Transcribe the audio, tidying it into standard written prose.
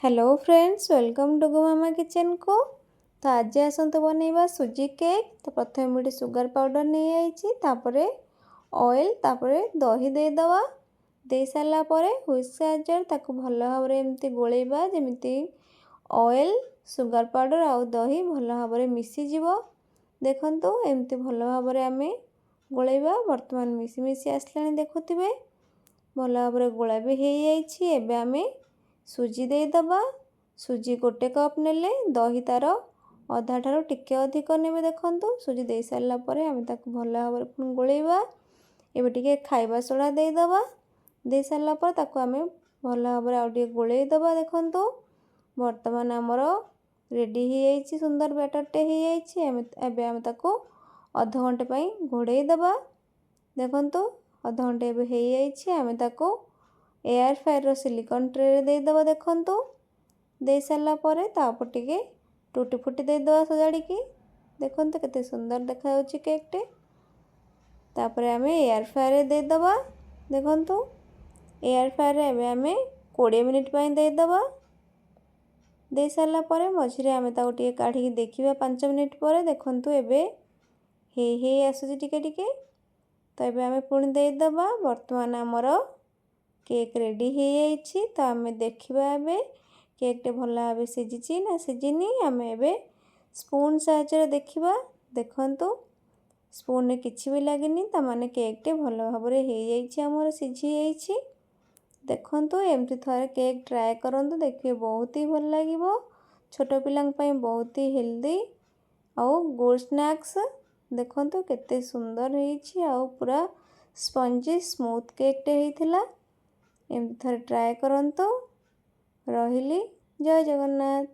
Hello friends, welcome to ମାମା କିଚେନ୍କୁ। ତ ଆଜି ଆସନ୍ତୁ ବନେଇବା ସୁଜି କେକ୍। ତ ପ୍ରଥମେ ମୁଁ ଏଠି ସୁଗାର ପାଉଡ଼ର ନେଇଯାଇଛି, ତାପରେ ଅଏଲ୍, ତାପରେ ଦହି ଦେଇଦେବା। ଦେଇସାରିଲା ପରେ ହ୍ୱିସ୍କ ସାହାଯ୍ୟରେ ତାକୁ ଭଲ ଭାବରେ ଏମିତି ଗୋଳେଇବା, ଯେମିତି ଅଏଲ୍, ସୁଗାର ପାଉଡ଼ର ଆଉ ଦହି ଭଲ ଭାବରେ ମିଶିଯିବ। ଦେଖନ୍ତୁ, ଏମିତି ଭଲ ଭାବରେ ଆମେ ଗୋଳେଇବା। ବର୍ତ୍ତମାନ ମିଶି ମିଶି ଆସିଲାଣି, ଦେଖୁଥିବେ, ଭଲ ଭାବରେ ଗୋଳା ବି ହେଇଯାଇଛି। ଏବେ ଆମେ ସୁଜି ଦେଇଦେବା। ସୁଜି 1 କପ୍ ନେଲେ ଦହି ତା'ର ଅଧା ଠାରୁ ଟିକେ ଅଧିକ ନେବେ। ଦେଖନ୍ତୁ, ସୁଜି ଦେଇସାରିଲା ପରେ ଆମେ ତାକୁ ଭଲ ଭାବରେ ପୁଣି ଗୋଳେଇବା। ଏବେ ଟିକେ ଖାଇବା ସୋଡ଼ା ଦେଇଦେବା। ଦେଇସାରିଲା ପରେ ତାକୁ ଆମେ ଭଲ ଭାବରେ ଆଉ ଟିକେ ଗୋଳେଇ ଦେବା। ଦେଖନ୍ତୁ, ବର୍ତ୍ତମାନ ଆମର ରେଡ଼ି ହେଇଯାଇଛି, ସୁନ୍ଦର ବ୍ୟାଟରଟେ ହେଇଯାଇଛି। ଏବେ ଆମେ ତାକୁ ଅଧଘଣ୍ଟେ ପାଇଁ ଘୋଡ଼େଇ ଦେବା। ଦେଖନ୍ତୁ, ଅଧଘଣ୍ଟେ ଏବେ ହେଇଯାଇଛି। ଆମେ ତାକୁ ଏୟାର ଫ୍ରାୟରର ସିଲିକନ୍ ଟ୍ରେରେ ଦେଇଦେବା। ଦେଖନ୍ତୁ, ଦେଇସାରିଲା ପରେ ତା ଉପରେ ଟିକେ ଟୁଟି ଫୁଟି ଦେଇଦେବା ସଜାଡ଼ିକି। ଦେଖନ୍ତୁ, କେତେ ସୁନ୍ଦର ଦେଖାଯାଉଛି କେକ୍ଟେ। ତାପରେ ଆମେ ଏୟାର ଫ୍ରାୟରରେ ଦେଇଦେବା। ଦେଖନ୍ତୁ, ଏୟାର ଫ୍ରାୟରରେ ଏବେ ଆମେ 20 ମିନିଟ୍ ପାଇଁ ଦେଇଦେବା। ଦେଇସାରିଲା ପରେ ମଝିରେ ଆମେ ତାକୁ ଟିକେ କାଢ଼ିକି ଦେଖିବା 5 ମିନିଟ୍ ପରେ। ଦେଖନ୍ତୁ, ଏବେ ହେଇ ହେଇ ଆସୁଛି ଟିକେ ଟିକେ। ତ ଏବେ ଆମେ ପୁଣି ଦେଇଦେବା। ବର୍ତ୍ତମାନ ଆମର କେକ୍ ରେଡ଼ି ହେଇଯାଇଛି। ତ ଆମେ ଦେଖିବା ଏବେ କେକ୍ଟେ ଭଲ ଭାବେ ସିଝିଛି ନା ସିଝିନି। ଆମେ ଏବେ ସ୍ପୁନ୍ ସାହାଯ୍ୟରେ ଦେଖିବା। ଦେଖନ୍ତୁ, ସ୍ପୁନ୍ରେ କିଛି ବି ଲାଗିନି, ତାମାନେ କେକ୍ଟେ ଭଲ ଭାବରେ ହେଇଯାଇଛି, ଆମର ସିଝି ଯାଇଛି। ଦେଖନ୍ତୁ, ଏମିତି ଥରେ କେକ୍ ଟ୍ରାଏ କରନ୍ତୁ, ଦେଖିବେ ବହୁତ ହି ଭଲ ଲାଗିବ। ଛୋଟ ପିଲାଙ୍କ ପାଇଁ ବହୁତ ହି ହେଲ୍ଦି ଆଉ ଗୁଡ଼୍ ସ୍ନାକ୍ସ। ଦେଖନ୍ତୁ, କେତେ ସୁନ୍ଦର ହେଇଛି ଆଉ ପୁରା ସ୍ପଞ୍ଜି ସ୍ମୁଥ୍ କେକ୍ଟେ ହେଇଥିଲା। ଏମିତି ଥରେ ଟ୍ରାଏ କରନ୍ତୁ। ରହିଲି, ଜୟ ଜଗନ୍ନାଥ।